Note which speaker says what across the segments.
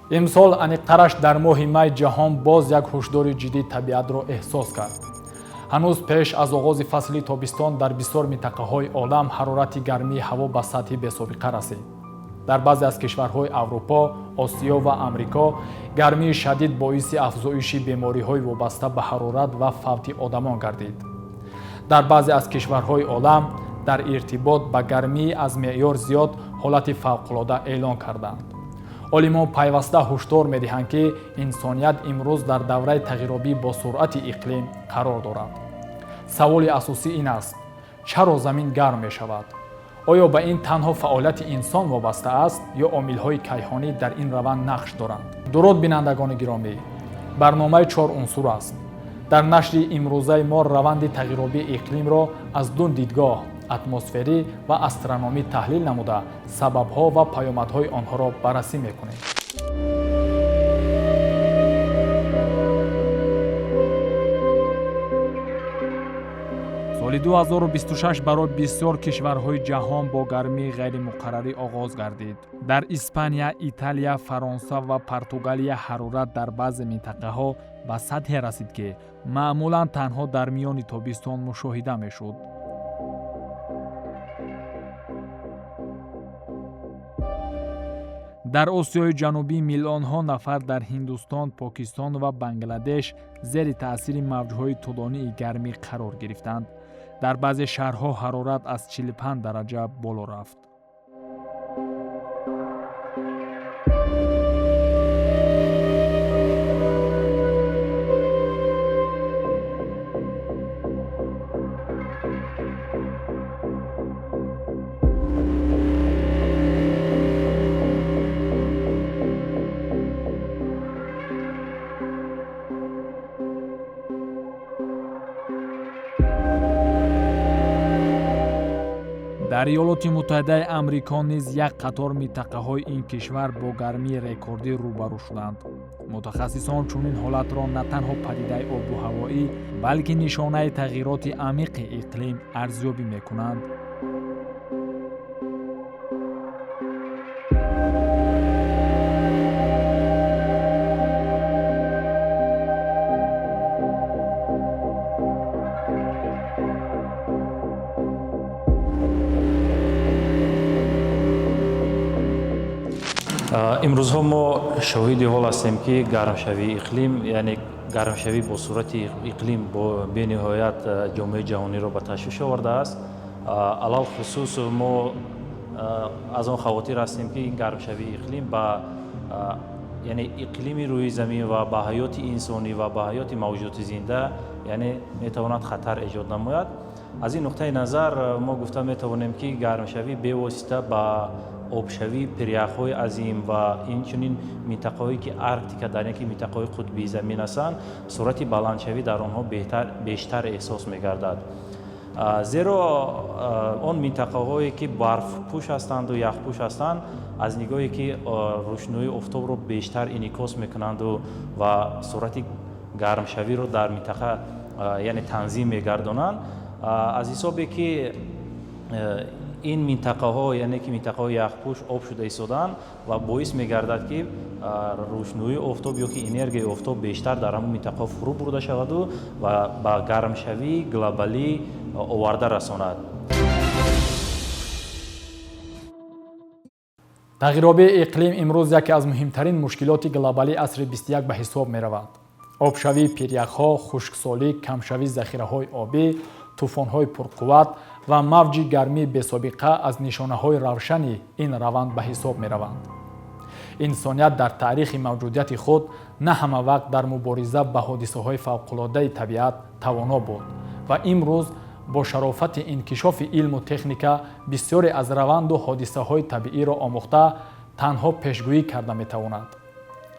Speaker 1: Имсол, аниқтараш дар моҳи май, ҷаҳон боз як ҳушдори ҷиддии табиатро эҳсос кард. Ҳанӯз пеш аз оғози фасли тобистон дар бисёр минтақаҳои олам ҳарорати гармии ҳаво ба сатҳи бесобиқа расид. Дар баъзе аз кишварҳои Аврупо, Осиё ва Амрико гармии шадид боиси афзоиши бемориҳои вобаста ба ҳарорат ва фавти одамон гардид. Дар баъзе аз кишварҳои олам дар иртибот ба гармии аз меъёр зиёд ҳолати фавқулода эълон карданд. Олимон пайваста ҳушдор медиҳанд, ки инсоният имрӯз дар давраи тағйиробӣ бо суръати иқлим қарор дорад. Саволи асосӣ ин аст: чаро замин гарм мешавад? Оё ба ин танҳо фаъолияти инсон вобаста аст ё омилҳои кайҳонӣ дар ин раванд нақш доранд? Дуруд, бинандагони гиромӣ! Барномаи «Чор унсур» аст. Дар нашри имрӯзаи мо раванди тағйиробии иқлимро аз ду дидгоҳ, атмосферӣ ва астрономӣ, таҳлил намуда, сабабҳо ва паёмадҳои онҳоро баррасӣ мекунем. Соли 2026 барои бисёр кишварҳои ҷаҳон бо гармии ғайримуқаррарӣ оғоз гардид. Дар Испания, Италия, Фаронса ва Португалия ҳарорат дар баъзе минтақаҳо ба сатҳе расид, ки маъмулан танҳо дар миёни тобистон мушоҳида мешуд. Дар Осиёи Ҷанубӣ миллионҳо нафар дар Ҳиндустон, Покистон ва Бангладеш зери таъсири мавҷҳои тӯлонии гармӣ қарор гирифтанд. Дар баъзе шаҳрҳо ҳарорат аз 45 дараҷа боло рафт. Дар Иёлоти Муттаҳидаи Амрико низ як қатор минтақаҳои ин кишвар бо гармии рекордӣ рӯбарӯ шуданд. Мутахассисон чунин ҳолатро на танҳо падидаи обу ҳавоӣ, балки нишонаи тағйироти амиқи иқлим арзёбӣ мекунанд.
Speaker 2: Имрӯзҳо мо шоҳиди ҳол ҳастем, ки гармшавии иқлим, яъне гармшавӣ бо суръати иқлим бо бениҳоят ҷомеаи ҷаҳониро ба ташвиш овардааст. Алалхусус мо аз он хавотир ҳастем, ки ин гармшавии иқлим ба, яъне, иқлими рӯи замин ва ба ҳаёти инсонӣ ва ба ҳаёти мавҷудоти зинда, яъне, метавонад хатар эҷод намояд. Аз ин нуқтаи назар мо гуфта метавонем, ки гармшавӣ бевосита ба обшавии пиряхҳои азим ва инчунин минтақаҳое ки Арктика дар яке минтақаҳои қутбии замин ҳастанд, суръати баландшавӣ дар онҳо бештар эҳсос мегардад, зеро он минтақаҳое ки барфпӯш ҳастанду яхпӯш ҳастанд, аз нигоҳе ки рӯшноии офтобро бештар инъикос мекунанду ва суръати гармшавиро дар минтақа, яъне, танзим мегардонанд. Аз ҳисобе ки ин минтақаҳо, яъне ки минтақаҳои яхпӯш, об шуда истодаанд ва боис мегардад, ки рӯшноии офтоб ё ки энергияи офтоб бештар дар ҳамон минтақаҳо фурӯ бурда шаваду ва ба гармшавии глобалӣ оварда расонад.
Speaker 1: Тағйиробии иқлим имрӯз яке аз муҳимтарин мушкилоти глобалии асри 21 ба ҳисоб меравад. Обшавии пиряхҳо, хушксолӣ, камшавии захираҳои обӣ, тӯфонҳои пурқувват ва мавҷи гармии бесобиқа аз нишонаҳои равшани ин раванд ба ҳисоб мераванд. Инсоният дар таърихи мавҷудияти худ на ҳама вақт дар мубориза ба ҳодисаҳои фавқулодаи табиат тавоно буд ва имрӯз бо шарофати инкишофи илму техника бисёре аз раванду ҳодисаҳои табииро омӯхта, танҳо пешгӯӣ карда метавонад.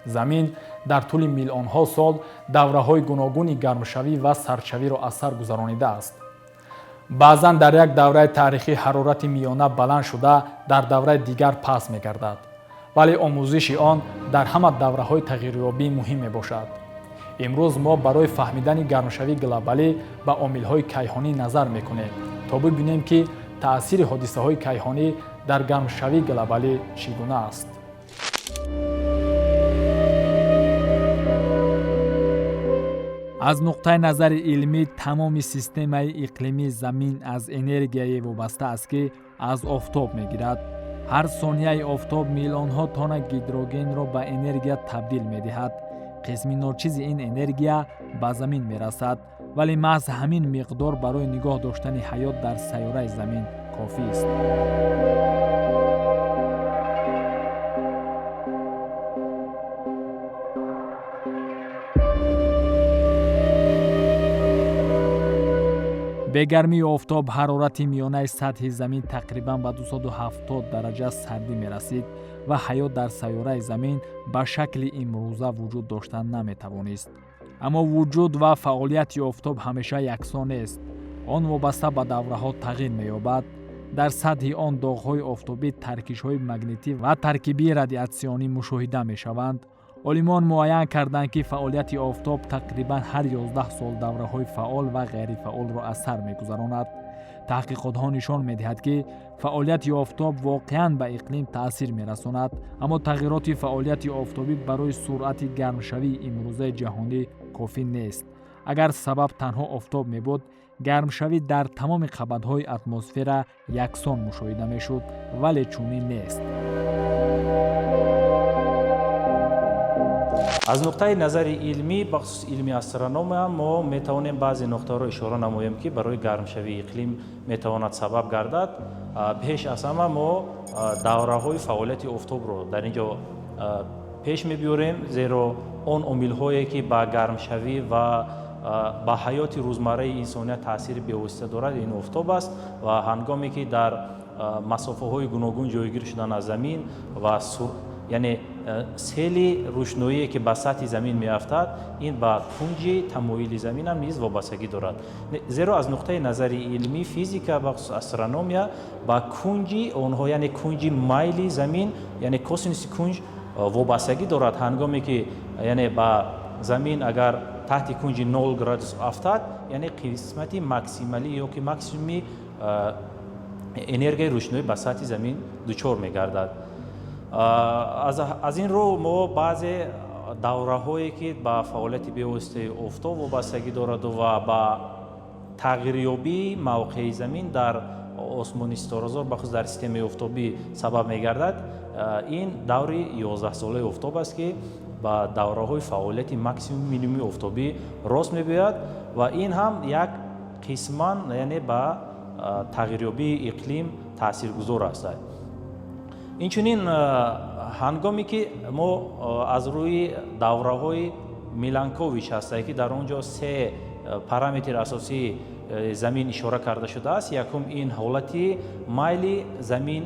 Speaker 1: Замин дар тӯли миллионҳо сол давраҳои гуногуни гармшавӣ ва сардшавиро аз сар гузаронидааст. Баъзан дар як давраи таърихӣ ҳарорати миёна баланд шуда, дар давраи дигар паст мегардад, вале омӯзиши он дар ҳама давраҳои тағйирёбӣ муҳим мебошад. Имрӯз мо барои фаҳмидани гармшавии глобалӣ ба омилҳои кайҳонӣ назар мекунем, то бибинем, ки таъсири ҳодисаҳои кайҳонӣ дар гармшавии глобалӣ чӣ гуна аст. Аз нуқтаи назари илмӣ, тамоми системаи иқлимии Замин аз энергияе вобаста аст, ки аз офтоб мегирад. Ҳар сонияи офтоб миллионҳо тонна гидрогенро ба энергия табдил медиҳад. Қисми ночизи ин энергия ба Замин мерасад, вале маҳз ҳамин миқдор барои нигоҳ доштани ҳаёт дар сайёраи Замин кофист. Бегармии офтоб ҳарорати миёнаи сатҳи Замин тақрибан ба 270 дараҷа сардӣ мерасид ва ҳаёт дар сайёраи Замин ба шакли имрӯза вуҷуд дошта наметавонист. Аммо вуҷуд ва фаъолияти офтоб ҳамеша яксон нест. Он вобаста ба давраҳо тағйир меёбад. Дар сатҳи он доғҳои офтобӣ, таркишҳои магнитӣ ва таркибии радиатсионӣ мушоҳида мешаванд. Олимон муайян карданд, ки фаъолияти офтоб тақрибан ҳар 11 сол давраҳои фаъол ва ғайрифаъолро аз сар мегузаронад. Таҳқиқотҳо нишон медиҳад, ки фаъолияти офтоб воқеан ба иқлим таъсир мерасонад, аммо тағйироти фаъолияти офтобӣ барои суръати гармшавии имрӯзаи ҷаҳонӣ кофӣ нест. Агар сабаб танҳо офтоб мебуд, гармшавӣ дар тамоми қабатҳои атмосфера яксон мушоҳида мешуд, вале чунин нест.
Speaker 2: Аз нуқтаи назари илмӣ, бахусус илми астрономия, мо метавонем баъзе нуқтаҳоро ишора намоем, ки барои гармшавии иқлим метавонад сабаб гардад. Пеш аз ҳама мо давраҳои фаъолияти офтобро дар ин ҷо пеш мебиёрем, зеро он омилҳое, ки ба гармшавӣ ва ба ҳаёти рӯзмарраи инсоният таъсири бевосита дорад, ин офтоб аст. Ва ҳангоме ки дар масофаҳои гуногун ҷойгир шудан аз Замин ва, яъне, сели рӯшноие, ки ба сатҳи Замин меафтад, ин ба кунҷи тамоили заминам низ вобастагӣ дорад. Зеро аз нуқтаи назари илмӣ физика, бахусус астрономия, ба кунҷи онҳо, яъне кунҷи майли Замин, яъне косинуси кунҷ вобастагӣ дорад. Ҳангоме ки, яъне, ба Замин агар таҳти кунҷи 0 градус афтад, яъне қисмати максималӣ ё ки максимуми энергияи рӯшноӣ ба сатҳи Замин дучор мегардад. Аз ин рӯ мо баъзе давраҳое, ки ба фаъолияти бевоситаи офтоб вобастагӣ дораду ва ба тағйирёбии мавқеи Замин дар осмони ситоразор, бахусус дар системаи офтобӣ, сабаб мегардад, ин даври 11-солаи офтоб аст, ки ба давраҳои фаъолияти максимум минимуми офтобӣ рост мебиёяд ва ин ҳам як қисман, яъне, ба тағйирёбии иқлим таъсиргузор аст. Инчунин, ҳангоме ки мо аз рӯи давраҳои Миланкович ҳастае, ки дар он ҷо се параметри асосии Замин ишора карда шудааст. Якум ин ҳолати майли Замин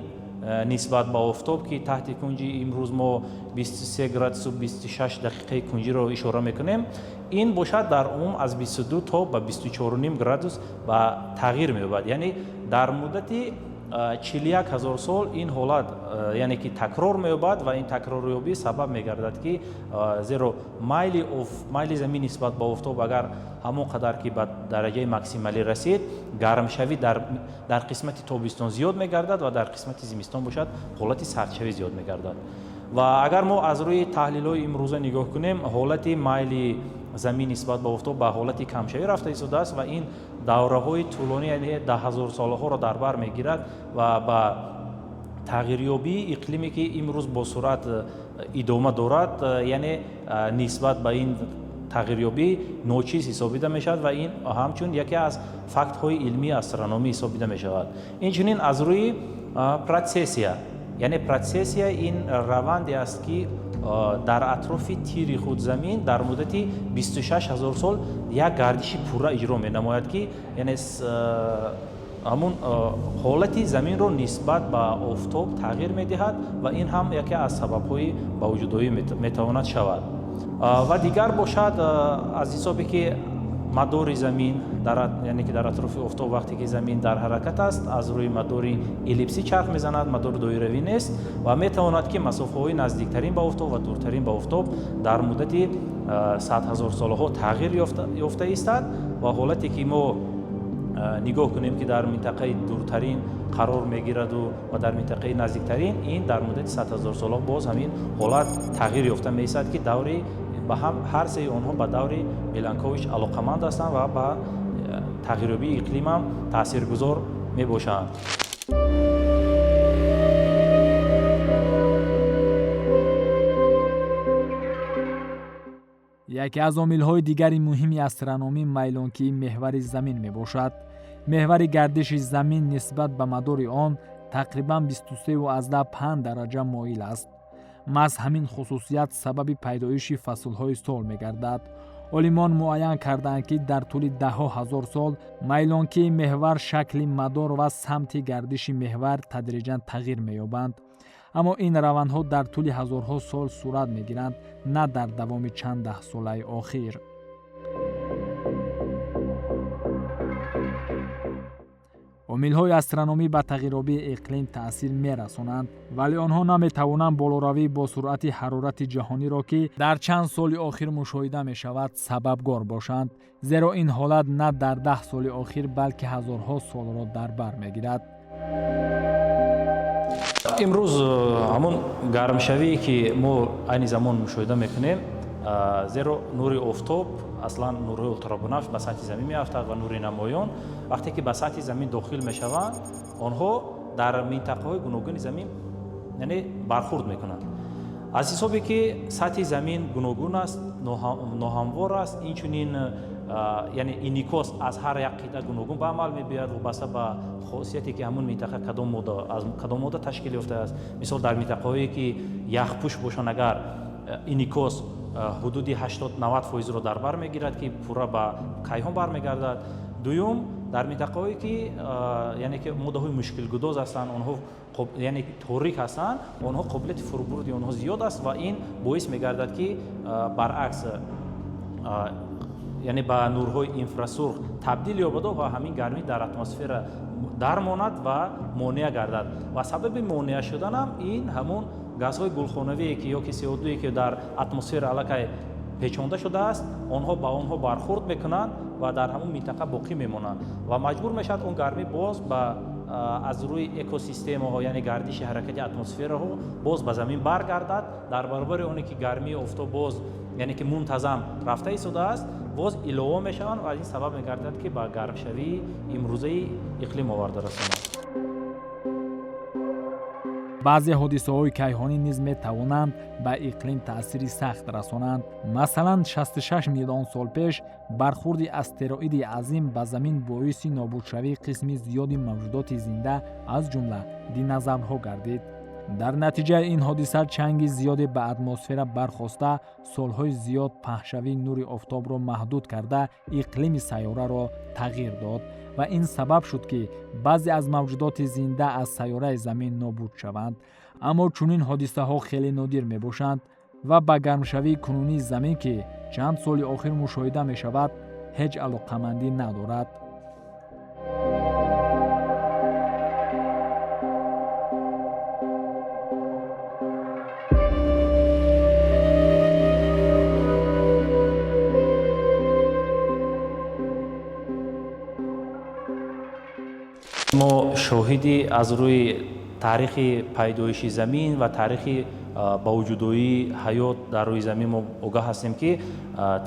Speaker 2: нисбат ба офтоб, ки таҳти кунҷи имрӯз мо 23 градусу 26 дақиқаи кунҷиро ишора мекунем. Ин бошад дар умум аз 22 то ба 24,5 градус ба тағйир меёбад, яъне дар муддати 41 ҳазор сол ин ҳолат, яъне ки такрор меёбад. Ва ин такрорёбӣ сабаб мегардад, ки зеро майли Замин нисбат ба офтоб агар ҳамон қадар ки ба дараҷаи максималӣ расид, гармшавӣ дар қисмати тобистон зиёд мегардад ва дар қисмати зимистон бошад, ҳолати сардшавӣ зиёд мегардад. Ва агар мо аз рӯи таҳлилҳои имрӯза нигоҳ кунем, ҳолати майли Замин нисбат ба офтоб ба ҳолати камшавӣ рафта истодааст ва ин давраҳои тӯлонӣ, яъне даҳҳазорсолаҳоро дар бар мегирад ва ба тағйирёбии иқлиме, ки имрӯз бо суръат идома дорад, яъне нисбат ба ин тағйирёбӣ ночиз ҳисобида мешавад ва ин ҳамчун яке аз фактҳои илмии астрономӣ ҳисобида мешавад. Инчунин аз рӯи прецессия, яъне прецессия ин раванде аст, ки дар атрофи тири худ Замин дар муддати 26 ҳазор сол як гардиши пурра иҷро менамояд, ки яъне ҳамун ҳолати Заминро нисбат ба офтоб тағйир медиҳад ва ин ҳам яке аз сабабҳои ба вуҷудоӣ метавонад шавад. Ва дигар бошад, аз ҳисобе ки мадори Замин, яъне ки дар атрофи офтоб, вақте ки Замин дар ҳаракат аст, аз рӯи мадори эллипсӣ чарх мезанад, мадори доиравӣ нест ва метавонад, ки масофаҳои наздиктарин ба офтоб ва дуртарин ба офтоб дар муддати садҳазорсолаҳо тағйир ёфта истад. Ва ҳолате ки мо нигоҳ кунем, ки дар минтақаи дуртарин қарор мегираду ва дар минтақаи наздиктарин, ин дар муддати садҳазорсолаҳо боз ҳамин ҳолат тағйир ёфта меистад, ки даври Ба ҳар сеи онҳо ба даври Миланкович алоқаманд ҳастанд ва ба тағйирёбии иқлим ҳам таъсиргузор мебошанд.
Speaker 1: Яке аз омилҳои дигари муҳими астрономӣ майлонкии меҳвари Замин мебошад. Меҳвари гардиши Замин нисбат ба мадори он тақрибан 23,5 дараҷа моил аст. Маҳз ҳамин хусусият сабаби пайдоиши фаслҳои сол мегардад. Олимон муайян кардаанд, ки дар тӯли даҳҳо ҳазор сол майлонкии меҳвар, шакли мадор ва самти гардиши меҳвар тадриҷан тағйир меёбанд. Аммо ин равандҳо дар тӯли ҳазорҳо сол сурат мегиранд, на дар давоми чанд даҳсолаи охир. Омилҳои астрономӣ ба тағйирёбии иқлим таъсир мерасонанд, вале онҳо наметавонанд болоравии бо суръати ҳарорати ҷаҳониро, ки дар чанд соли охир мушоҳида мешавад, сабабгор бошанд, зеро ин ҳолат на дар 10 соли охир, балки ҳазорҳо солро дар бар мегирад.
Speaker 2: Имрӯз ҳамон гармшавие, ки мо айни замон мушоҳида мекунем, зеро нури офтоб, аслан нурҳои ултрабунафш ба сатҳи замин меафтад ва нури намоён вақте ки ба сатҳи замин дохил мешаванд, онҳо дар минтақаҳои гуногуни замин, яъне, бархурд мекунанд. Аз ҳисобе ки сатҳи замин гуногун аст, ноҳамвор аст, инчунин, яъне, инъикос аз ҳар як қитъа гуногун ба амал мебиёяд, вобаста ба хосияте ки ҳамун минтақа кадом модда, аз кадом модда ташкил ёфтааст. Мисол, дар минтақаҳое ки яхпӯш бошанд, агар инъикос ҳудуди 80-90 фоизро дар бар мегирад, ки пурра ба кайҳон бармегардад. Дуюм, дар минтақаҳое ки, яъне ки, моддаҳои мушкилгудоз ҳастанд, онҳо, яъне, торик ҳастанд, онҳо қобилияти фурӯбурди онҳо зиёд аст ва ин боис мегардад, ки баръакс, яъне, ба нурҳои инфрасурх табдил ёбаду ва ҳамин гармӣ дар атмосфера дармонад ва монеа гардад. Ва сабаби монеа шуданам ин ҳамон газҳои гулхонавие ки ё ки СО2, ки дар атмосфера аллакай печонда шудааст, онҳо ба онҳо бархурд мекунанд ва дар ҳамон минтақа боқӣ мемонанд ва маҷбур мешавад он гармӣ боз ба аз рӯи экосистемаҳо, яъне гардиши ҳаракати атмосфераҳо, боз ба замин баргардад. Дар баробари оне ки гармии офтоб боз, яъне ки, мунтазам рафта истодааст, боз илова мешаванд ва аз ин сабаб мегардад, ки ба гармшавии имрӯзаи иқлим оварда расонад.
Speaker 1: Баъзе ҳодисаҳои кайҳонӣ низ метавонанд ба иқлим таъсири сахт расонанд. Масалан, 66 миллион сол пеш бархурди астероиди азим ба Замин боиси нобудшавии қисми зиёди мавҷудоти зинда, аз ҷумла динозаврҳо гардид. Дар натиҷаи ин ҳодиса чанги зиёде ба атмосфера бархоста, солҳои зиёд паҳншавии нури офтобро маҳдуд карда, иқлими сайёраро тағйир дод ва ин сабаб шуд, ки баъзе аз мавҷудоти зинда аз сайёраи Замин нобуд шаванд. Аммо чунин ҳодисаҳо хеле нодир мебошанд ва ба гармшавии кунунии Замин, ки чанд соли охир мушоҳида мешавад, ҳеҷ алоқамандӣ надорад.
Speaker 2: Мо шоҳиди аз рӯи таърихи пайдоиши замин ва таърихи ба вуҷудоии ҳаёт дар рӯи замин мо огаҳ ҳастем, ки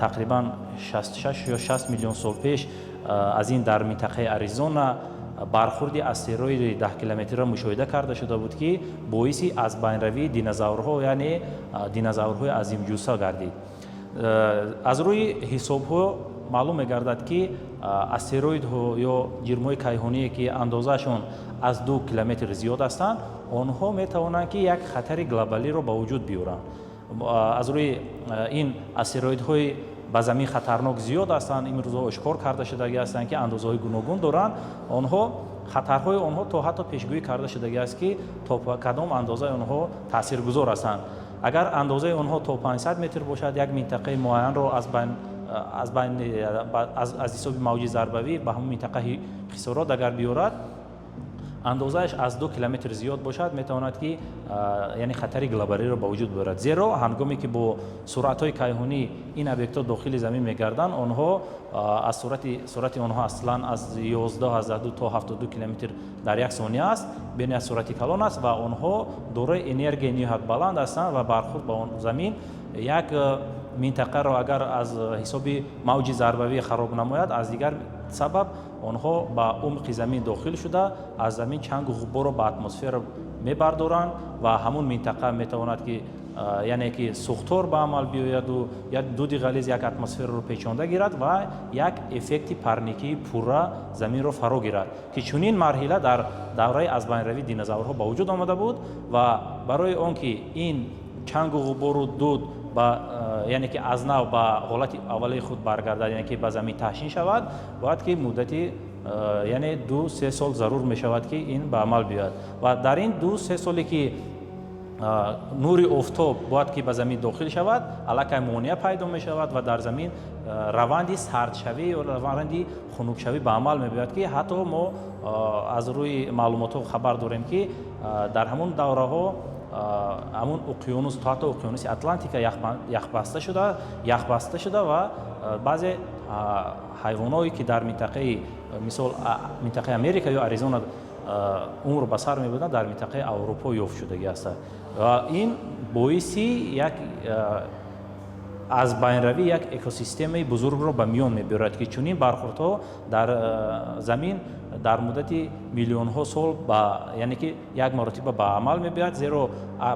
Speaker 2: тақрибан 66 ё 60 миллион сол пеш аз ин дар минтақаи Аризона бархурди астероиди 10 километрро мушоҳида карда шуда буд, ки боиси аз байнравии динозаврҳо, яъне динозаврҳои азимҷусса гардид. Аз рӯи ҳисобҳо маълум мегардад, ки астероидҳо ё ҷирмҳои кайҳоние, ки андозаашон аз 2 километр зиёд ҳастанд, онҳо метавонанд, ки як хатари глобалиро ба вуҷуд биёранд. Аз рӯи ин астероидҳои ба замин хатарнок зиёд ҳастанд, имрӯзҳо ошкор карда шудагӣ ҳастанд, ки андозаҳои гуногун доранд. Онҳо хатарҳои онҳо то ҳатто пешгӯӣ карда шудагӣ аст, ки то кадом андозаи онҳо таъсиргузор ҳастанд. Агар андозаи онҳо то 500 метр бошад, як минтақаи муайянро аз байн аз ҳисоби мавҷи зарбавӣ ба ҳамон минтақа хисорот агар биёрад. Андозааш аз 2 километр зиёд бошад, метавонад ки, яъне, хатари глобалиро ба вуҷуд биёрад, зеро ҳангоме ки бо суръатҳои кайҳонӣ ин объектҳо дохили замин мегарданд, онҳо аз суръати онҳо аслан аз 11,2 то 72 километр дар як сония аст. Бениҳоят суръати калон аст ва онҳо дорои энергияи ниҳоят баланд ҳастанд ва бархурд ба он замин як минтақаро агар аз ҳисоби мавҷи зарбавӣ хароб намояд, аз дигар сабаб онҳо ба умқи замин дохил шуда, аз замин чангу ғуборро ба атмосфера мебардоранд ва ҳамун минтақа метавонад ки, яъне ки, сӯхтор ба амал биёяду як дуди ғализ як атмосфераро печонда гирад ва як эффекти парникии пурра заминро фаро гирад, ки чунин марҳила дар давраи аз байнравии динозаврҳо ба вуҷуд омада буд. Ва барои он ки ин чангу ғубору дуд ба, яъне ки, аз нав ба ҳолати аввалии худ баргардад, яъне ки ба замин таҳшин шавад, бояд ки муддати, яъне, 2-3 сол зарур мешавад, ки ин ба амал биёяд. Ва дар ин 2-3 соле ки нури офтоб бояд ки ба замин дохил шавад, аллакай монеа пайдо мешавад ва дар замин раванди сардшавӣ ё раванди хунукшавӣ ба амал мебиёяд, ки ҳатто мо аз рӯи маълумотҳо хабар дорем, ки дар ҳамон давраҳо ҳамун уқёнус, то ҳатто уқёнуси Атлантика яхбаста шуда ва баъзе ҳайвоное ки дар минтақаи, мисол, минтақаи Америка ё Аризона умр ба сар мебурданд, дар минтақаи Аврупо ёфт шудагӣ ҳастанд. Ва ин боиси як аз байнравии як экосистемаи бузургро ба миён мебиёрад, ки чунин бархурдҳо дар замин дар муддати миллионҳо сол ба, яъне ки, як маротиба ба амал мебиёяд, зеро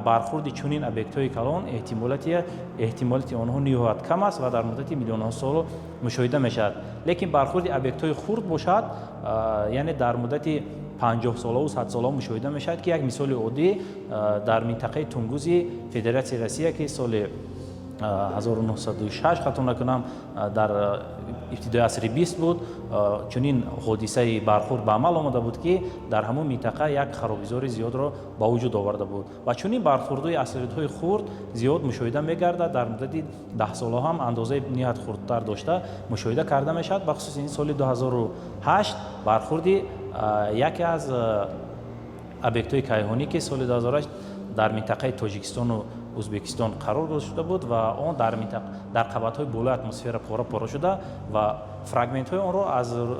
Speaker 2: бархурди чунин объектҳои калон эҳтимолияти онҳо ниҳоят кам аст ва дар муддати миллионҳо сол мушоҳида мешавад. Лекин бархурди объектҳои хурд бошад, яъне дар муддати 50 солаву 100 солао мушоҳида мешавад, ки як мисоли оддӣ дар минтақаи Тунгузи Федератсияи Россия, ки соли 1906, хато накунам, дар ибтидои асри 20 буд, чунин ҳодисаи бархурд ба амал омада буд, ки дар ҳамон минтақа як харобизори зиёдро ба вуҷуд оварда буд. Ва чунин бархурдҳои астероидҳои хурд зиёд мушоҳида мегардад, дар муддати 10 солаҳо ҳам андозаи ниҳоят хурдтар дошта мушоҳида карда мешавад. Бахусус ин соли 2008 бархурди яке аз объектҳои кайҳонӣ, ки соли 2008 дар минтақаи Тоҷикистону Ӯзбекистон қарор дошта буд ва он дар қабатҳои болои атмосфера пора пора шуда ва фрагментҳои онро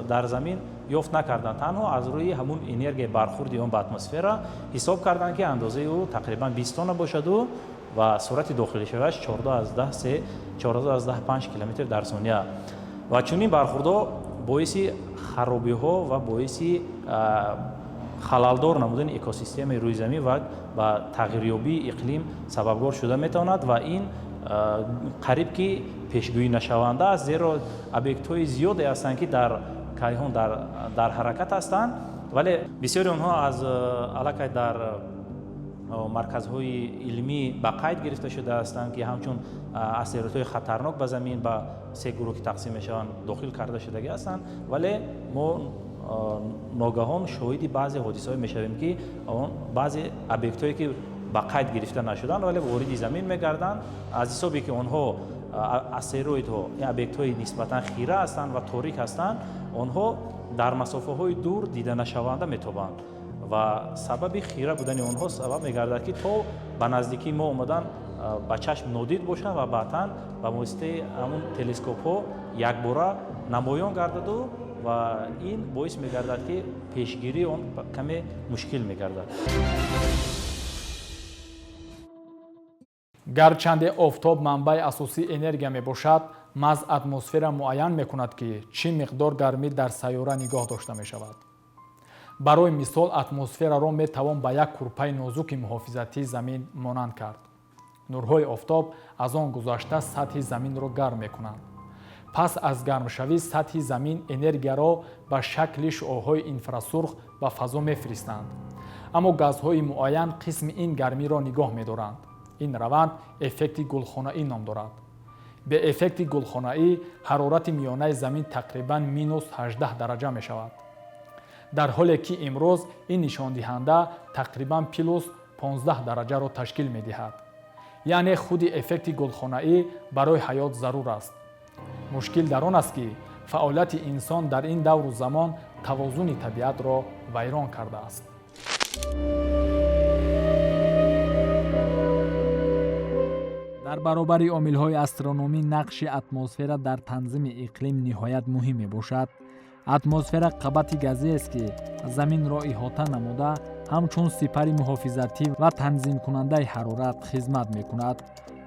Speaker 2: дар замин ёфт накарданд. Танҳо аз рӯи ҳамун энергияи бархурди он ба атмосфера ҳисоб карданд, ки андозаи ӯ тақрибан 20 тонна бошаду ва суръати дохилишавиаш 14,3, 14,5 километр дар сония. Ва чунин бархурдҳо боиси харобиҳо ва боиси халалдор намудани экосистемаи рӯи замин ва ба тағйирёбии иқлим сабабгор шуда метавонад. Ва ин қариб ки пешгӯӣ нашаванда аст, зеро объектҳои зиёде ҳастанд, ки дар кайҳон дар ҳаракат ҳастанд, вале бисёри онҳо аз аллакай дар марказҳои илмӣ ба қайд гирифта шуда ҳастанд, ки ҳамчун астероидҳои хатарнок ба замин ба се гурӯҳ ки тақсим мешаванд дохил карда шудагӣ ҳастанд. Вале мо ногаҳон шоҳиди баъзе ҳодисаҳое мешавем, ки он баъзе объектҳое ки ба қайд гирифта нашуданд, вале вориди замин мегарданд. Аз ҳисобе ки онҳо астероидҳо объектҳои нисбатан хира ҳастанд ва торик ҳастанд, онҳо дар масофаҳои дур дида нашаванда метобанд ва сабаби хира будани онҳо сабаб мегардад, ки то ба наздикии мо омадан ба чашм нодид бошанд ва баъдан ба воситаи ҳамун телескопҳо якбора намоён гардаду ва ин боис мегардад, ки пешгирии он каме мушкил мегардад.
Speaker 1: Гарчанде офтоб манбаи асосии энергия мебошад, маҳз атмосфера муайян мекунад, ки чӣ миқдор гармӣ дар сайёра нигоҳ дошта мешавад. Барои мисол, атмосфераро метавон ба як курпаи нозуки муҳофизатии замин монанд кард. Нурҳои офтоб аз он гузашта сатҳи заминро гарм мекунанд. Пас аз гармшавӣ сатҳи замин энергияро ба шакли шуоҳои инфрасурх ба фазо мефиристанд, аммо газҳои муайян қисми ин гармиро нигоҳ медоранд. Ин раванд эффекти гулхонаӣ ном дорад. Бе эффекти гулхонаӣ ҳарорати миёнаи замин тақрибан минус 18 дараҷа мешавад, дар ҳоле ки имрӯз ин нишондиҳанда тақрибан плюс 15 дараҷаро ташкил медиҳад. Яъне худи эффекти гулхонаӣ барои ҳаёт зарур аст. Мушкил дар он аст, ки фаъолияти инсон дар ин давру замон тавозуни табиатро вайрон кардааст. Дар баробари омилҳои астрономӣ нақши атмосфера дар танзими иқлим ниҳоят муҳим мебошад. Атмосфера қабати газиест, ки заминро иҳота намуда, ҳамчун сипари муҳофизатӣ ва танзимкунандаи ҳарорат хизмат мекунад.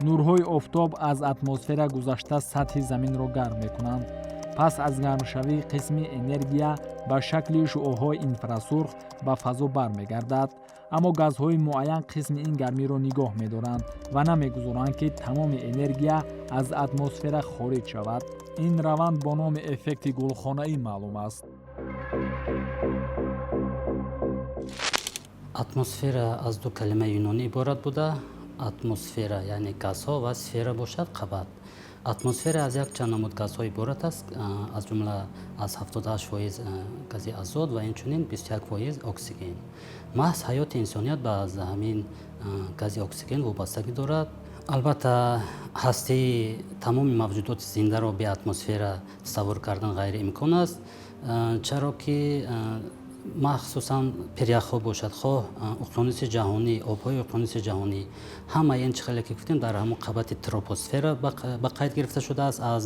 Speaker 1: Нурҳои офтоб аз атмосфера гузашта сатҳи заминро гарм мекунанд. Пас аз гармшавӣ қисми энергия ба шакли шуоҳои инфрасурх ба фазо бармегардад. Аммо газҳои муайян қисми ин гармиро нигоҳ медоранд ва намегузоранд, ки тамоми энергия аз атмосфера хориҷ шавад. Ин раванд бо номи эффекти гулхонаӣ маълум аст.
Speaker 3: Атмосфера аз ду калимаи юнонӣ иборат буда: атмосфера, яъне газҳо, ва сфера бошад қабат. Атмосфера аз якчанд намуд газҳо иборат аст, аз ҷумла аз 78% гази азот ва инчунин 21% оксиген. Маҳз ҳаёти инсоният ба аз ҳамин гази оксиген вобастагӣ дорад. Албатта, ҳастии тамоми мавҷудоти зиндаро бе атмосфера тасаввур кардан ғайриимкон аст, чаро ки махсусан пиряхҳо бошад, хоҳ уқёнуси ҷаҳонӣ, обҳои уқёнуси ҷаҳонӣ, ҳамаи ин чӣ хеле ки гуфтем, дар ҳамон қабати тропосфера ба қайд гирифта шудааст. Аз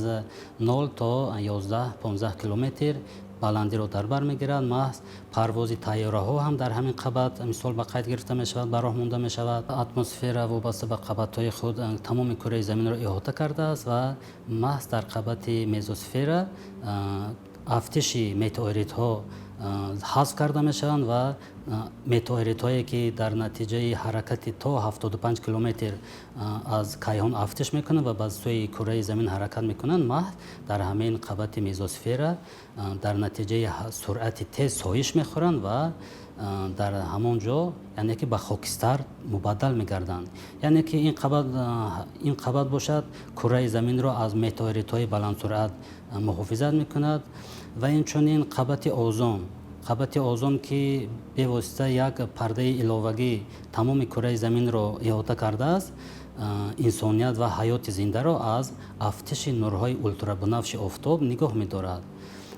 Speaker 3: 0 то 11-15 километр баландиро дар бар мегирад. Маҳз парвози тайёраҳо ҳам дар ҳамин қабат мисол ба қайд гирифта мешавад, ба роҳ монда мешавад. Атмосфера вобаста ба қабатҳои худ тамоми кураи заминро иҳота кардааст ва маҳз дар қабати мезосфера афтиши метеоритҳо ҳазф карда мешаванд ва метеоритҳое, ки дар натиҷаи ҳаракати то 75 километр аз кайҳон афтиш мекунанд ва ба сӯи кураи замин ҳаракат мекунанд, маҳз дар ҳамин қабати мезосфера дар натиҷаи суръати тез соиш мехӯранд ва дар ҳамон ҷо, яъне ки ба хокистар мубаддал мегарданд. Яъне ки ин қабат бошад, кураи заминро аз метеоритҳои баландсуръат муҳофизат мекунад. Ва инчунин қабати озон, қабати озон, ки бевосита як пардаи иловагӣ тамоми кураи заминро иҳота кардааст, инсоният ва ҳаёти зиндаро аз афтиши нурҳои ултрабунафши офтоб нигоҳ медорад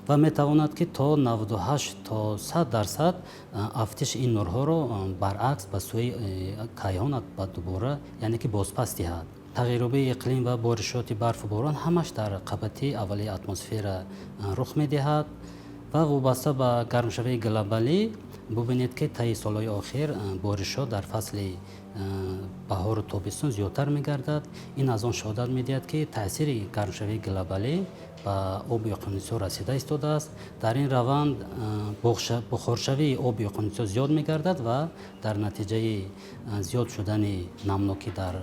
Speaker 3: ва метавонад, ки то 98 то 100% афтиши ин нурҳоро баръакс ба сӯи кайҳон ба дубора, яъне ки бозпас диҳад. Тағйирёбии иқлим ва боришоти барфу борон ҳамаш дар қабати аввалии атмосфера рух медиҳад. Ва вобаста ба гармшавии глобалӣ бубинед, ки таи солҳои охир боришот дар фасли баҳору тобистон зиёдтар мегардад. Ин аз он шаҳодат медиҳад, ки таъсири гармшавии глобалӣ ба оби уқёнусҳо расида истодааст. Дар ин раванд бухоршавии оби уқёнусҳо зиёд мегардад ва дар натиҷаи зиёд шудани намнокӣ дар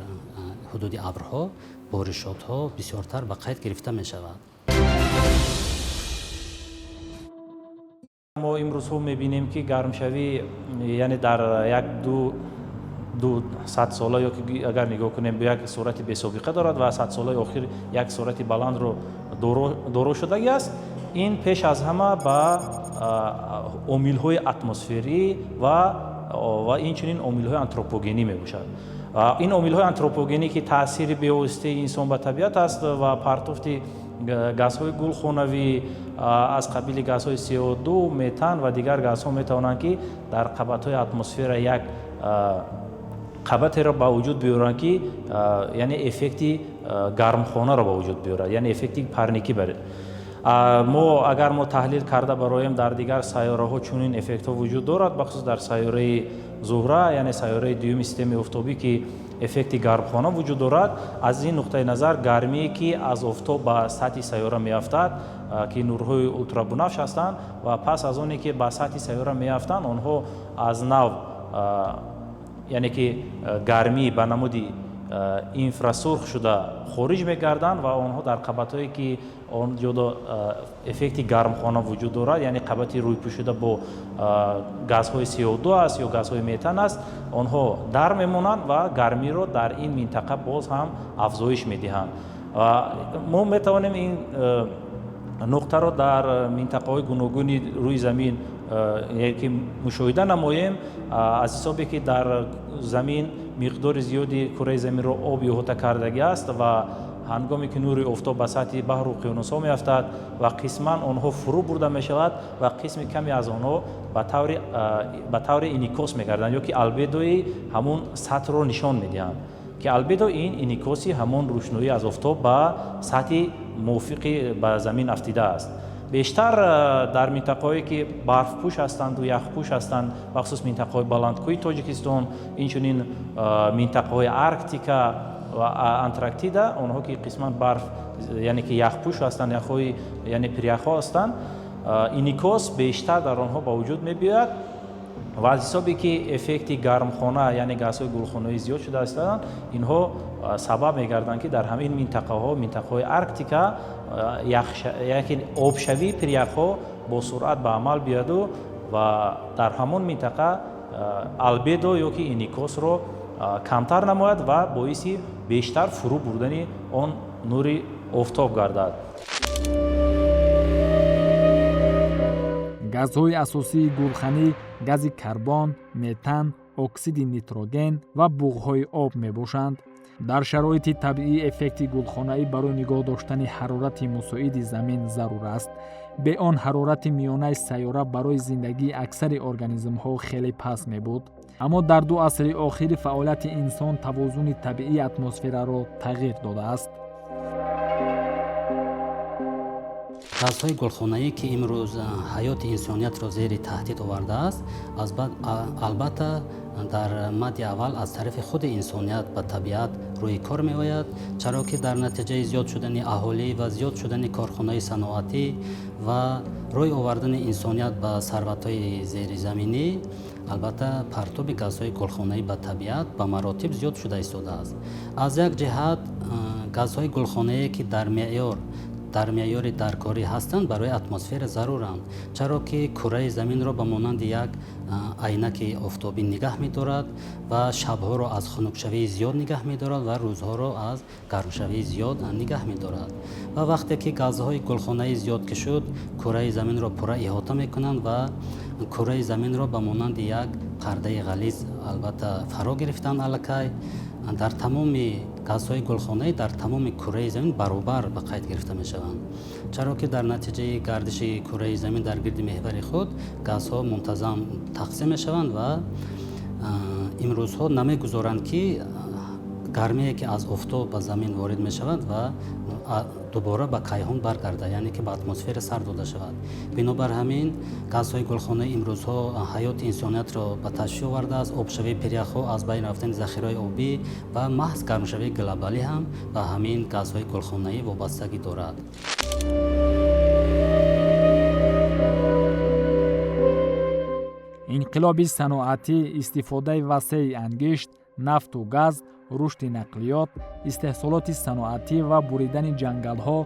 Speaker 3: ҳудуди абрҳо боришотҳо бисёртар ба қайд гирифта мешавад.
Speaker 2: Мо имрӯзҳо мебинем, ки гармшавӣ, яъне дар як ду садсола ё ки агар нигоҳ кунем, як суръати бесобиқа дорад ва садсолаи охир як суръати баландро доро шудагӣ аст. Ин пеш аз ҳама ба омилҳои атмосферӣ ва инчунин омилҳои антропогенӣ мебошад. Ин омилҳои антропогенӣ, ки таъсири бевоситаи инсон ба табиат аст ва партофти газҳои гулхонавӣ аз қабили газҳои СО2, метан ва дигар газҳо метавонанд, ки дар қабатҳои атмосфера як қабатеро ба вуҷуд биёранд, ки яъне эффекти гармхонаро ба вуҷуд биёрад, яъне эффекти парникӣ. Мо агар мо таҳлил карда бароем, дар дигар сайёраҳо чунин эффектҳо вуҷуд дорад, бахусус дар сайёраи Зуҳра, яъне сайёраи дуюми системаи офтобӣ, ки эффекти гармхона вуҷуд дорад. Аз ин нуқтаи назар, гармие, ки аз офтоб ба сатҳи сайёра меафтад, ки нурҳои ултрабунафш ҳастанд, ва пас аз оне ки ба сатҳи сайёра меафтанд, онҳо аз нав, яъне ки гармӣ ба намуди инфрасурх шуда хориҷ мегарданд ва онҳо дар қабатҳое, ки он ҷо эффекти гармхона вуҷуд дорад, яъне қабати рӯйпӯшида бо газҳои СО2 аст ё газҳои метан аст, онҳо дар мемонанд ва гармиро дар ин минтақа боз ҳам афзоиш медиҳанд. Мо метавонем ин нуқтаро дар минтақаҳои гуногуни рӯи замин ки мушоҳида намоем, аз ҳисобе ки дар замин миқдори зиёди кураи заминро об иҳота кардагӣ аст ва Ҳангоме ки нури офтоб ба сатҳи баҳру уқёнусҳо меафтад ва қисман онҳо фурӯ бурда мешавад ва қисми каме аз онҳо ба таври инъикос мегарданд ё ки албедои ҳамун сатҳро нишон медиҳанд, ки албедо ин инъикоси ҳамон рӯшноӣ аз офтоб ба сатҳи мувофиқи ба замин афтидааст. Бештар дар минтақаҳое ки барфпӯш ҳастанду яхпӯш ҳастанд, бахусус минтақаҳои баландкӯҳи Тоҷикистон, инчунин минтақаҳои Арктика ва Антарктида, онҳо ки қисман барф, яъне ки яхпӯш ҳастанд, яхҳои, яъне пиряхҳо ҳастанд, инъикос бештар дар онҳо ба вуҷуд мебиёяд. Ва аз ҳисобе ки эффекти гармхона, яъне газҳои гулхонаӣ зиёд шуда ҳастанд, инҳо сабаб мегарданд, ки дар ҳамин минтақаҳо, минтақаҳои Арктика, яке обшавии пиряхҳо бо суръат ба амал биёяду ва дар ҳамон минтақа албедо ё ки инъикосро камтар намояд ва боиси бештар фурӯ бурдани он нури офтоб гардад.
Speaker 1: Газҳои асосии гулханӣ гази карбон, метан, оксиди нитроген ва буғҳои об мебошанд. Дар шароити табиӣ эффекти гулхонаӣ барои нигоҳ доштани ҳарорати мусоиди замин зарур аст. Бе он ҳарорати миёнаи сайёра барои зиндагии аксари организмҳо хеле паст мебуд. Аммо дар 2 асри охири фаъолияти инсон тавозуни табиии атмосфераро тағйир додааст.
Speaker 3: Газҳои гулхонаӣ, ки имрӯз ҳаёти инсониятро зери таҳдид овардааст, албатта дар мадди аввал аз тарафи худи инсоният ба табиат рӯи кор меояд, чаро ки дар натиҷаи зиёд шудани аҳолӣ ва зиёд шудани корхонаи саноатӣ ва рӯй овардани инсоният ба сарватҳои зеризаминӣ, албатта партоби газҳои гулхонаӣ ба табиат ба маротиб зиёд шуда истодааст. Аз як ҷиҳат газҳои гулхонае, ки дар меъёри даркорӣ ҳастанд, барои атмосфера заруранд, чаро ки кураи заминро ба монанди як айнаки офтобӣ нигаҳ медорад ва шабҳоро аз хунукшавии зиёд нигаҳ медорад ва рӯзҳоро аз гармшавии зиёд нигаҳ медорад. Ва вақте ки газҳои гулхонаӣ зиёд ки шуд, кураи заминро пурра иҳота мекунанд ва кураи заминро ба монанди як пардаи ғализ албатта фаро гирифтанд. Аллакай дар тамоми газҳои гулхонаӣ дар тамоми кураи замин баробар ба қайд гирифта мешаванд, чаро ки дар натиҷаи гардиши кураи замин дар гирди меҳвари худ газҳо мунтазам тақсим мешаванд ва имрӯзҳо намегузоранд, ки гармие, ки аз офтоб ба замин ворид мешавад ва дубора ба кайҳон баргардад, яъне ки ба атмосфера сар дода шавад. Бинобар ҳамин газҳои гулхонаи имрӯзҳо ҳаёти инсониятро ба ташвиш овардааст. Обшавии пиряхҳо, аз байн рафтани захираҳои обӣ ва маҳз гармшавии глобалӣ ҳам ба ҳамин газҳои гулхонаӣ вобастагӣ дорад.
Speaker 1: Инқилоби саноатӣ, истифодаи васеи ангишт, нафту газ, рушди нақлиёт, истеҳсолоти саноатӣ ва буридани ҷангалҳо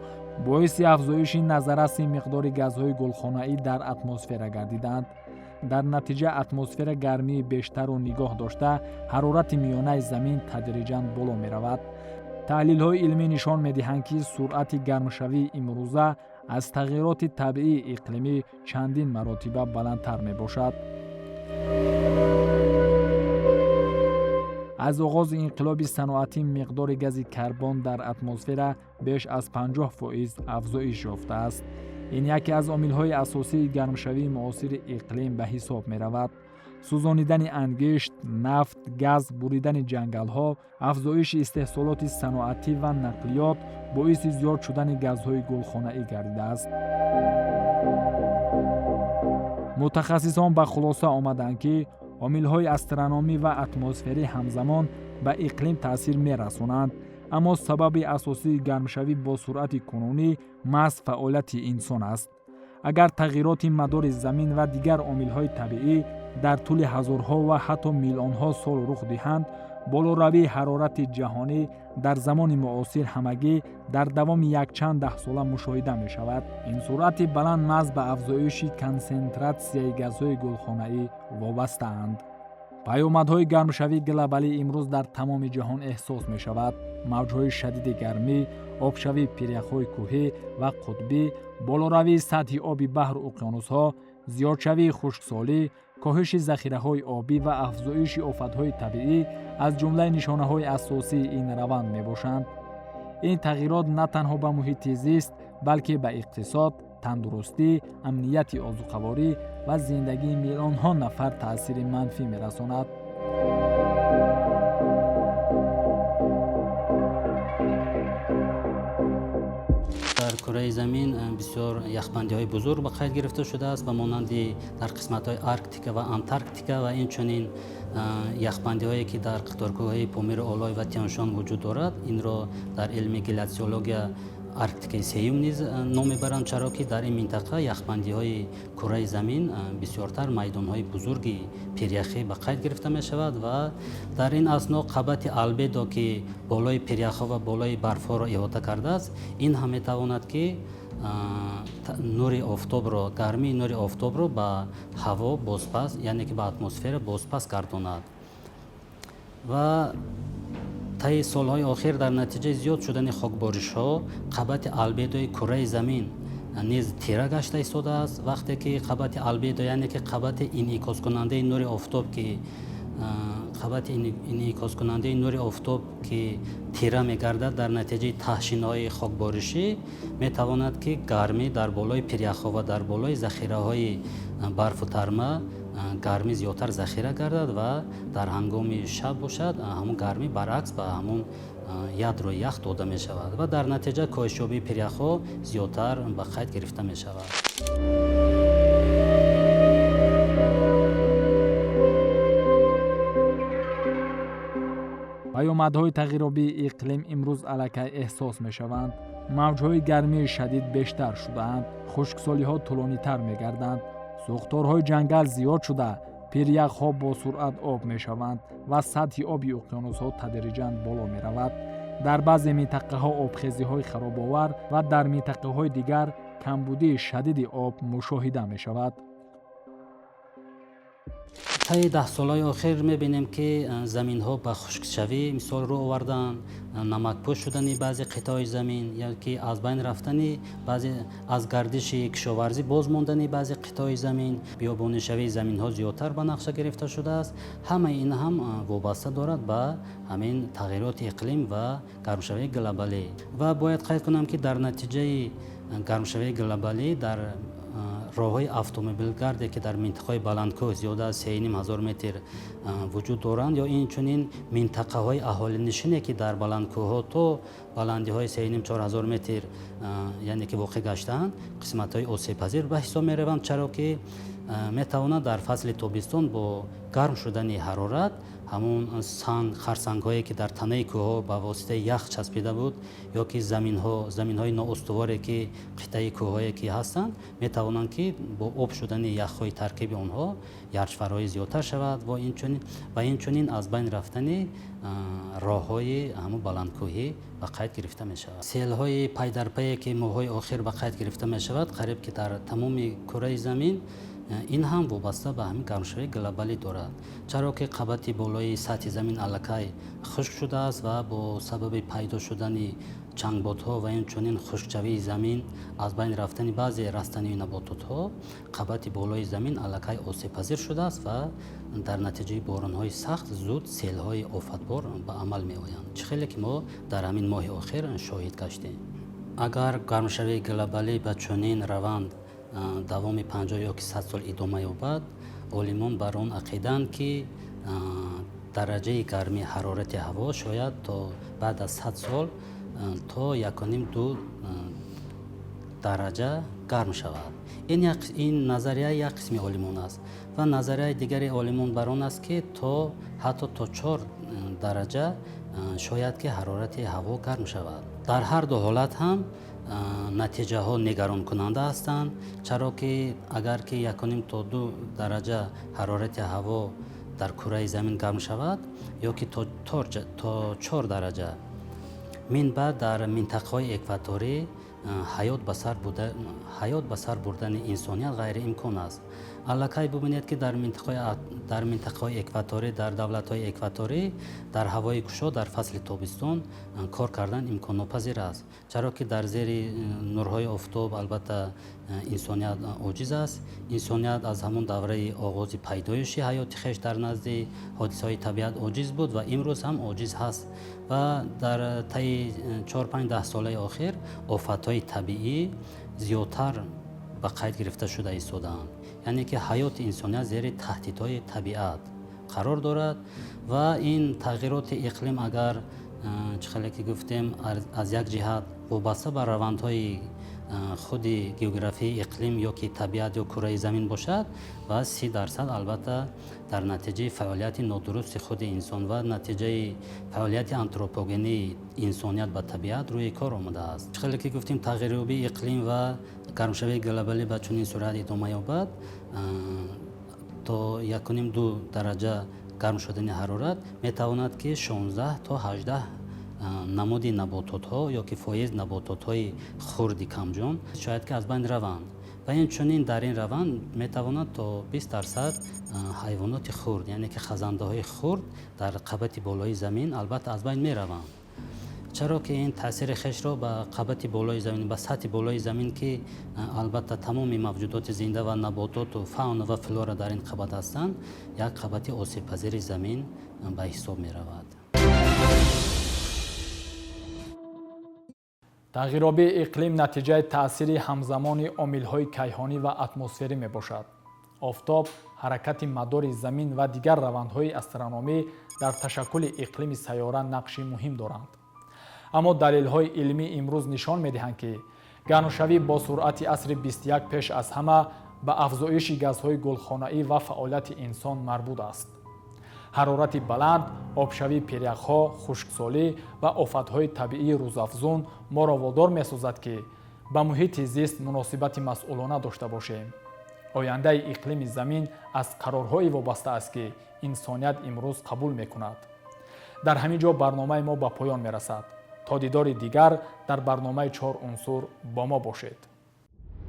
Speaker 1: боиси афзоиши назарраси миқдори газҳои гулхонаӣ дар атмосфера гардиданд. Дар натиҷа атмосфера гармии бештарро нигоҳ дошта, ҳарорати миёнаи замин тадриҷан боло меравад. Таҳлилҳои илмӣ нишон медиҳанд, ки суръати гармшавии имрӯза аз тағйироти табиии иқлимӣ чандин маротиба баландтар мебошад. Аз оғози инқилоби саноатӣ миқдори гази карбон дар атмосфера беш аз 50% афзоиш ёфтааст. Ин яке аз омилҳои асосии гармшавии муосири иқлим ба ҳисоб меравад. Сӯзонидани ангишт, нафт, газ, буридани ҷангалҳо, афзоиши истеҳсолоти саноатӣ ва нақлиёт боиси зиёд шудани газҳои гулхонаӣ гардидааст. Мутахассисон ба хулоса омаданд, ки омилҳои астрономӣ ва атмосферӣ ҳамзамон ба иқлим таъсир мерасонанд, аммо сабаби асосии гармшавӣ бо суръати кунунӣ маҳз фаъолияти инсон аст. Агар тағйироти мадори замин ва дигар омилҳои табиӣ дар тӯли ҳазорҳо ва ҳатто миллионҳо сол рух диҳанд, болоравии ҳарорати ҷаҳонӣ дар замони муосир ҳамагӣ дар давоми якчанд даҳсола мушоҳида мешавад. Ин суръати баланд маҳз ба афзоиши консентратсияи газҳои гулхонаӣ вобастаанд. Паёмадҳои гармшавии глобалӣ имрӯз дар тамоми ҷаҳон эҳсос мешавад. Мавҷҳои шадиди гармӣ, обшавии пиряхҳои кӯҳӣ ва қутбӣ, болоравии сатҳи оби баҳру уқёнусҳо, зиёдшавии хушксолӣ, коҳиши захираҳои обӣ ва афзоиши офатҳои табиӣ аз ҷумлаи нишонаҳои асосии ин раванд мебошанд. Ин тағйирот на танҳо ба муҳити зист, балки ба иқтисод, тандурустӣ, амнияти озуқаворӣ ва зиндагии миллионҳо нафар таъсири манфӣ мерасонад.
Speaker 3: Дар кураи замин бисёр яхбандиҳои бузург ба қайд гирифта шудааст, ба монанди дар қисматҳои Арктика ва Антарктика ва инчунин яхбандиҳое, ки дар қаторкӯҳҳои Помири Олой ва Тяншон вуҷуд дорад. Инро дар илми гляциология Арктикаи сеюм низ ном мебаранд, чаро ки дар ин минтақа яхбандиҳои кураи замин бисёртар майдонҳои бузурги пиряхӣ ба қайд гирифта мешавад ва дар ин асно қабати албедо, ки болои пиряхҳо ва болои барфҳоро иҳота кардааст, ин ҳам метавонад, ки нури офтобро, гармии нури офтобро ба ҳаво бозпас, яъне ки ба атмосфера бозпас гардонад. Ва таи солҳои охир дар натиҷаи зиёд шудани хокборишҳо қабати албедои кураи замин низ тира гашта истодааст. Вақте ки қабати албедо, яъне ки қабати инъикоскунандаи нури офтоб, ки қабати инъикоскунандаи нури офтоб ки тира мегардад, дар натиҷаи таҳшинҳои хокборишӣ метавонад, ки гармӣ дар болои пиряхҳо ва дар болои захираҳои барфу тарма гармӣ зиёдтар захира гардад ва дар ҳангоми шаб бошад, ҳамун гармӣ баръакс ба ҳамун ядрои ях дода мешавад ва дар натиҷа коҳишёбии пиряхҳо зиёдтар ба қайд гирифта мешавад.
Speaker 1: Паёмадҳои тағйиробии иқлим имрӯз аллакай эҳсос мешаванд. Мавҷҳои гармии шадид бештар шудаанд, хушксолиҳо тӯлонитар мегарданд, сӯхторҳои ҷангал зиёд шуда, пиряхҳо бо суръат об мешаванд ва сатҳи оби уқёнусҳо тадриҷан боло меравад. Дар баъзе минтақаҳо обхезиҳои харобовар ва дар минтақаҳои дигар камбудии шадиди об мушоҳида мешавад.
Speaker 3: Таи 10 солҳои охир мебинем, ки заминҳо ба хушкшавӣ мисол рӯ оварданд, намакпӯш шудани баъзе қитъаҳои замин ё ки аз байн рафтани баъзе, аз гардиши кишоварзӣ боз мондани баъзе қитъаҳои замин, биёбонишавии заминҳо зиёдтар ба нақша гирифта шудааст. Ҳамаи ин ҳам вобаста дорад ба ҳамин тағйироти иқлим ва гармшавии глобалӣ. Ва бояд қайд кунам, ки дар натиҷаи гармшавии глобалӣ дар роҳҳои автомобилгарде, ки дар минтақаҳои баландкӯҳ зиёда аз 3,5 ҳазор метр вуҷуд доранд, ё инчунин минтақаҳои аҳолинишине, ки дар баландкӯҳҳо то баландиҳои 3,5-4 ҳазор метр, яъне ки воқеъ гаштаанд, қисматҳои осебпазир ба ҳисоб мераванд, чаро ки метавонад дар фасли тобистон бо гарм шудани ҳарорат ҳамун санг, харсангҳое, ки дар танаи кӯҳҳо ба воситаи ях часпида буд, ё ки заминҳои ноустуворе, ки қитъаи кӯҳҳое ки ҳастанд, метавонанд, ки бо об шудани яхҳои таркиби онҳо ярчфарҳои зиёдтар шавад ва инчунин аз байн рафтани роҳҳои ҳамун баландкӯҳӣ ба қайд гирифта мешавад. Селҳои пайдарпае, ки моҳҳои охир ба қайд гирифта мешавад, қариб ки дар тамоми кураи замин, ин ҳам вобаста ба ҳамин гармшавии глобалӣ дорад, чаро ки қабати болои сатҳи замин аллакай хушк шудааст ва бо сабаби пайдо шудани чангботҳо ва инчунин хушкшавии замин, аз байн рафтани баъзе растанию набототҳо қабати болои замин аллакай осебпазир шудааст ва дар натиҷаи боронҳои сахт зуд селҳои офатбор ба амал меоянд, чӣ хеле ки мо дар ҳамин моҳи охир шоҳид гаштем. Агар гармшавии глобалӣ ба чунин раванд давоми 50 ё ки 100 сол идома ёбад, олимон бар он ақидаанд, ки дараҷаи гармии ҳарорати ҳаво шояд то баъд аз 100 сол то 1,5-2 дараҷа гарм шавад. Ин назарияи як қисми олимон аст ва назарияи дигари олимон бар он аст, ки то ҳатто то 4 дараҷа шояд ки ҳарорати ҳаво гарм шавад. Дар ҳар ду ҳолат ҳам натиҷаҳо нигаронкунанда ҳастанд, чаро ки агар ки 1,5 то 2 дараҷа ҳарорати ҳаво дар кураи замин гарм шавад ё ки то 4 дараҷа, минбаъд дар минтақаҳои экваторӣ ҳаёт ба сар бурдани инсоният ғайриимкон аст. Аллакай бубинед, ки дар минтақаҳои экваторӣ, дар давлатҳои экваторӣ дар ҳавои кушод дар фасли тобистон кор кардан имконнопазир аст, чаро ки дар зери нурҳои офтоб албатта. Инсоният оҷиз аст. Инсоният аз ҳамон давраи оғози пайдоиши ҳаёти хеш дар назди ҳодисаҳои табиат оҷиз буд ва имрӯз ҳам оҷиз ҳаст. Ва дар таи 4-5 даҳсолаи охир офатҳои табиӣ зиёдтар ба қайд гирифта шуда истодаанд, яъне ки ҳаёти инсоният зери таҳдидҳои табиат қарор дорад. Ва ин тағйироти иқлим, агар чӣ хеле ки гуфтем, аз як ҷиҳат вобаста ба равандҳои худи географияи иқлим ё ки табиат ё кураи замин бошад, ва 30% албатта дар натиҷаи фаъолияти нодурусти худи инсон ва натиҷаи фаъолияти антропогении инсоният ба табиат рӯи кор омадааст. Чӣ хеле ки гуфтем, тағйирёбии иқлим ва гармшавии глобалӣ ба чунин суръат идома ёбад, то 1,5-2 дараҷа гарм шудани ҳарорат метавонад, ки 16 то 18 намуди набототҳо ё ки фоиз набототҳои хурди камҷон шояд ки аз байн раванд. Ва инчунин дар ин раванд метавонад то 20% ҳайвоноти хурд, яъне ки хазандаҳои хурд дар қабати болои замин албатта аз байн мераванд. Чаро ки ин таъсири хешро ба қабати болои замин, ба сатҳи болои замин, ки албатта тамоми мавҷудоти зинда ва набототу фауна ва флора дар ин қабат ҳастанд, як қабати осебпазири замин ба ҳисоб меравад.
Speaker 1: Тағйиробии иқлим натиҷаи таъсири ҳамзамони омилҳои кайҳонӣ ва атмосферӣ мебошад. Офтоб, ҳаракати мадори замин ва дигар равандҳои астрономӣ дар ташаккули иқлими сайёра нақши муҳим доранд. Аммо далелҳои илмӣ имрӯз нишон медиҳанд, ки гармшавӣ бо суръати асри 21 пеш аз ҳама ба афзоиши газҳои гулхонаӣ ва фаъолияти инсон марбут аст. Ҳарорати баланд, обшавии пиряхҳо, хушксолӣ ва офатҳои табиии рӯзафзун моро водор месозад, ки ба муҳити зист муносибати масъулона дошта бошем. Ояндаи иқлими замин аз қарорҳое вобаста аст, ки инсоният имрӯз қабул мекунад. Дар ҳамин ҷо барномаи мо ба поён мерасад. То дидори дигар дар барномаи «Чор унсур» бо мо бошед.